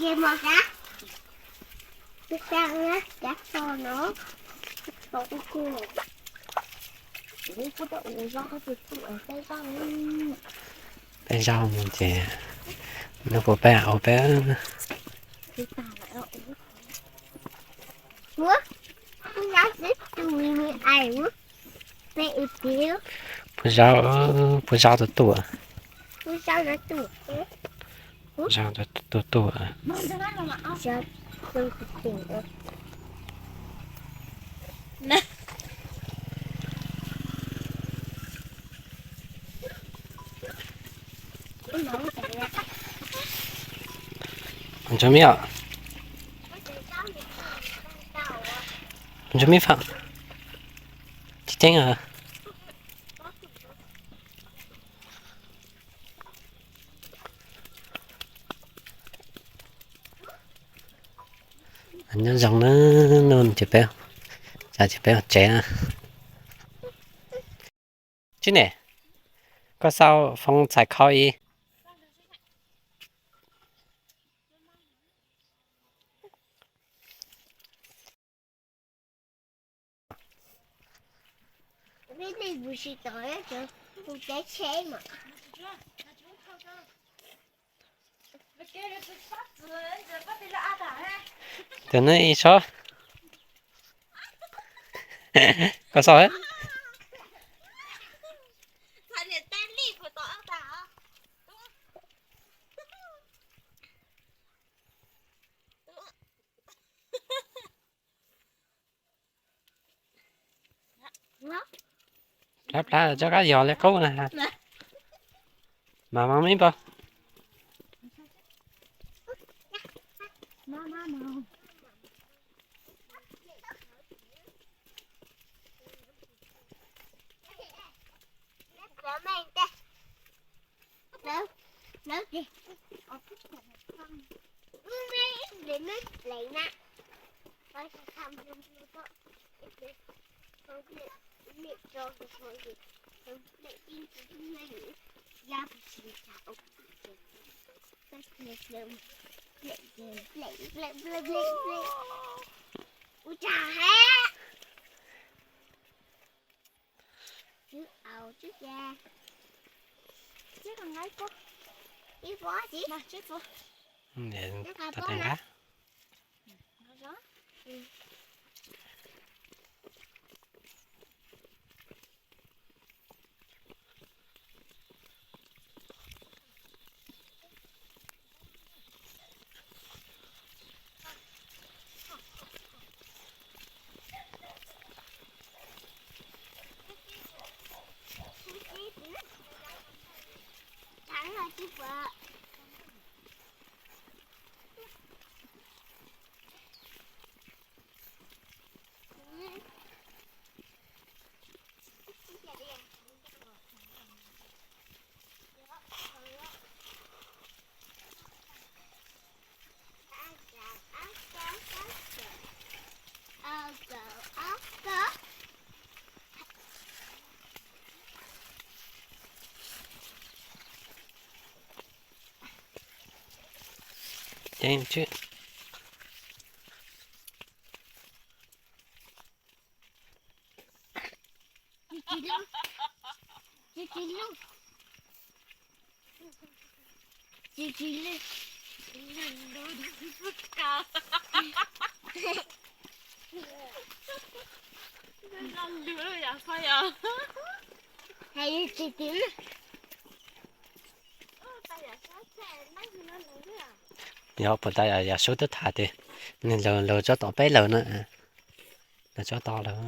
Peb zaub no ces, no puas peb ua peb. Puas zaub, puas zaub tuaj tuaj. Zaub tuaj tuaj. Ntsuag mib os. Ntsuag mib fam. Tsis ceeb os. Nyob zoo na, no ces peb, ces peb ua tsev na. Tsis ne, koj xauj foob txhais khau ib. Tus no ib sob. Koj xauj. Plab plab tso kab yog li qub na. Mas mas ib npaug. Ua cas he? Tswv aus tswv ca. Tswv nqa ib pob, ib pob tsis. Tau teev nqa. Ceeb tswb. Yog puas tas yam sub twb tham tias nws laus tsob tom peb lawm na, laus tsob tom lawm.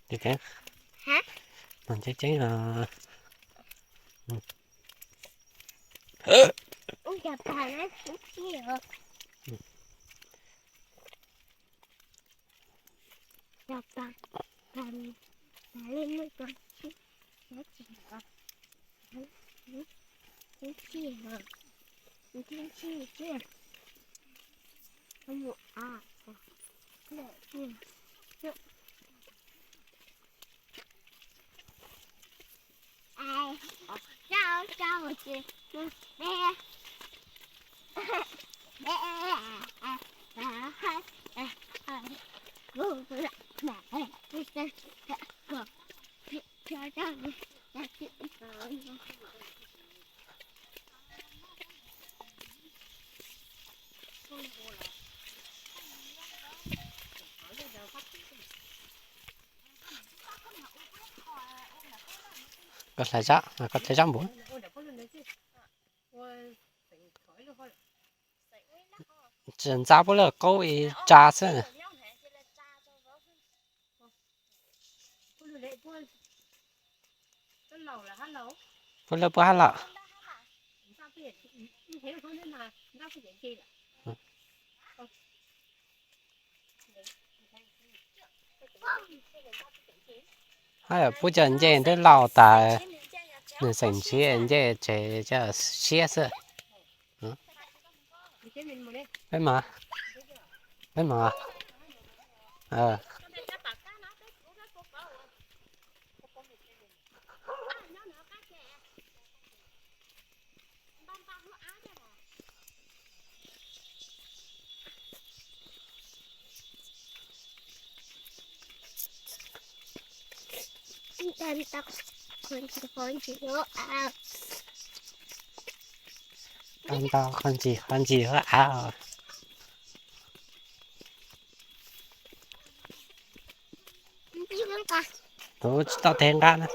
Ceeb ceeb. Koj hlais zab, koj hlais zab npua. Tsis ntxab puab lawm, qaub ib tsa xwb. Puab lawb puab hab lawm. Hab puab cov ncej twb laus tas, nws xeem ntshiab ncej tsev coj siab xwb. Peb mas, peb mas, Tau ntau qhov ntsis qhov ntsis huab av. Kuv tsis tau tes nqa na.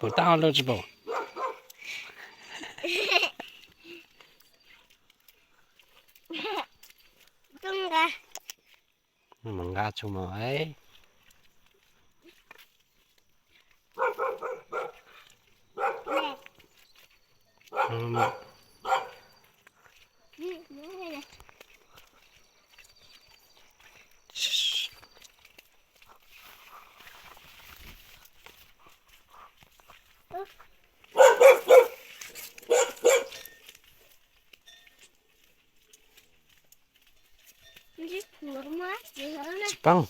Pum taub hau luj tsis pum. Mus nqa tsuj mus. Tsis poob.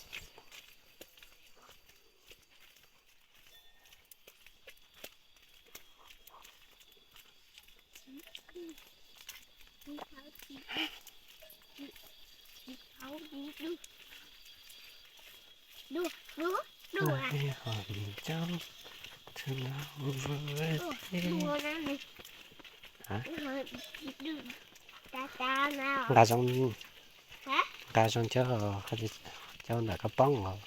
Nqa zoo, nqa zoo cov, cov ntawm koj poob os.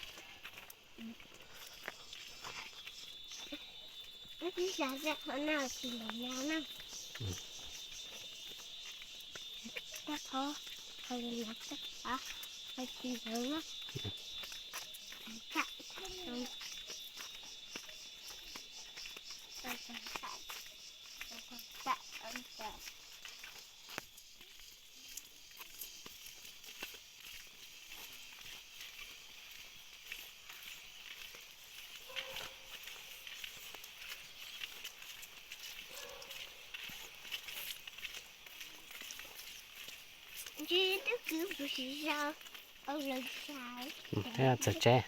Twb kwv kuv tsis zoo, ua lawv xav. Twb txog tsev.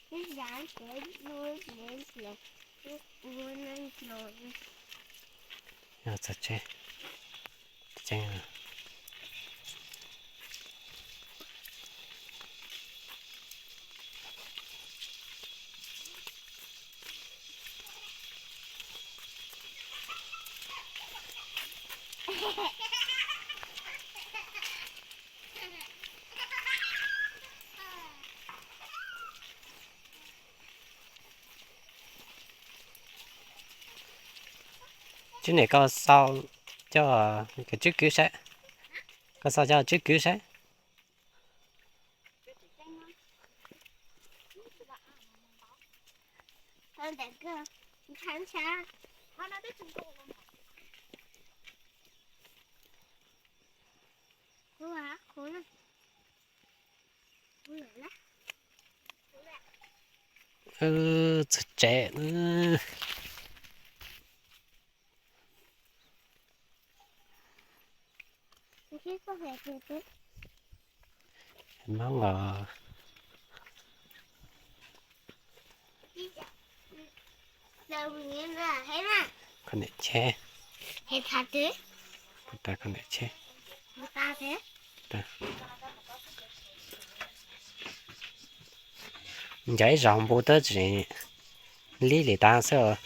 Twb xav tsev, ua tsev, ua tsev. Yog txog tsev, tsev. Tswb niam, koj xaus coj kws tswb kwv saib. Koj xav coj tswb kwv saib. Txog tsev. Hmoob os. Koj niam cheb. Koj niam cheb. Ncav ib zaug npu twb tsis lib li tas xwb.